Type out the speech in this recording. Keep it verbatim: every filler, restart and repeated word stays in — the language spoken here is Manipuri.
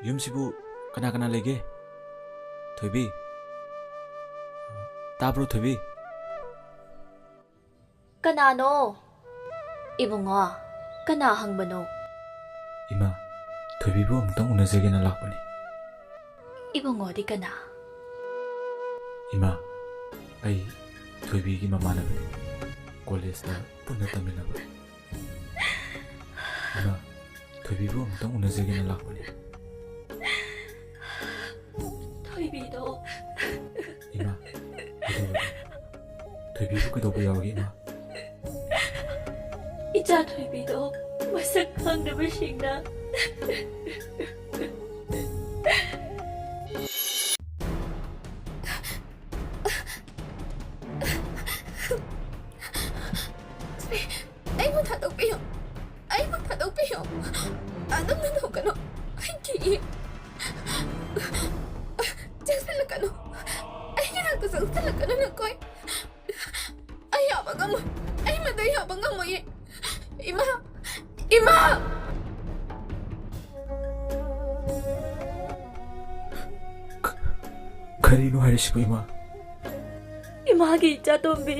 ꯌꯨꯝꯁꯤꯕꯨ ꯀꯅꯥ ꯀꯅꯥ ꯂꯩꯒꯦ? ꯊꯣꯏꯕꯤ? ꯇꯥꯕ꯭ꯔꯣ, ꯊꯣꯏꯕꯤ? ꯀꯅꯥꯅꯣ? ꯏꯕꯨꯡꯉꯣ, ꯀꯅꯥ ꯍꯪꯕꯅꯣ? ꯏꯃꯥ, ꯊꯣꯏꯕꯤꯕꯨ ꯑꯃꯨꯛꯇꯪ ꯎꯅꯖꯒꯦꯅ ꯂꯥꯛꯄꯅꯤ꯫ ꯏꯕꯨꯡꯉꯣꯗꯤ ꯀꯅꯥ? ꯏꯃꯥ, ꯑꯩ ꯊꯣꯏꯕꯤꯒꯤ ꯃꯃꯥꯟꯅꯕꯅꯤ꯫ ꯀꯣꯂꯦꯖꯇ ꯄꯨꯟꯅ ꯇꯝꯃꯤꯟꯅꯕ꯫ ꯏꯃꯥ, ꯊꯣꯏꯕꯤꯕꯨ ꯑꯃꯨꯛꯇꯪ ꯎꯅꯖꯒꯦꯅ ꯂꯥꯛꯄꯅꯤ꯫ ꯊꯣꯏꯕꯤꯗꯣ꯫ ꯏꯃꯥ, ꯀꯩꯗꯧꯔꯒꯦ? ꯊꯣꯏꯕꯤꯕꯨ ꯀꯩꯗꯧꯕ ꯌꯥꯎꯔꯒꯦ, ꯏꯃꯥ? ꯏꯆꯥ ꯊꯣꯏꯕꯤꯗꯣ ꯃꯁꯛ ꯈꯪꯗꯕꯁꯤꯡꯅ꯫ ꯑꯩꯕꯨ ꯊꯥꯗꯣꯛꯄꯤꯌꯨ꯫ ꯑꯩꯕꯨ ꯊꯥꯗꯣꯛꯄꯤꯌꯨ꯫ ꯑꯗꯨꯝꯅ ꯇꯧꯒꯅꯨ꯫ ꯑꯩ ꯀꯤꯌꯦ꯫ ꯆꯪꯁꯤꯜꯂꯛꯀꯅꯨ꯫ ꯑꯩꯒꯤ ꯅꯥꯛꯇ ꯆꯪꯁꯤꯜꯂꯛꯀꯅꯨ ꯅꯈꯣꯏ꯫ ꯑꯩ ꯌꯥꯕ ꯉꯝꯃꯣꯏ꯫ ꯑꯩ ꯃꯗꯨ ꯌꯥꯕ ꯉꯝꯃꯣꯏꯌꯦ꯫ ꯏꯃꯥ! ꯏꯃꯥ! ꯀꯔꯤꯅꯣ ꯍꯥꯏꯔꯤꯁꯤꯕꯨ, ꯏꯃꯥ? ꯏꯃꯥꯒꯤ ꯏꯆꯥꯇꯣꯝꯕꯤ꯫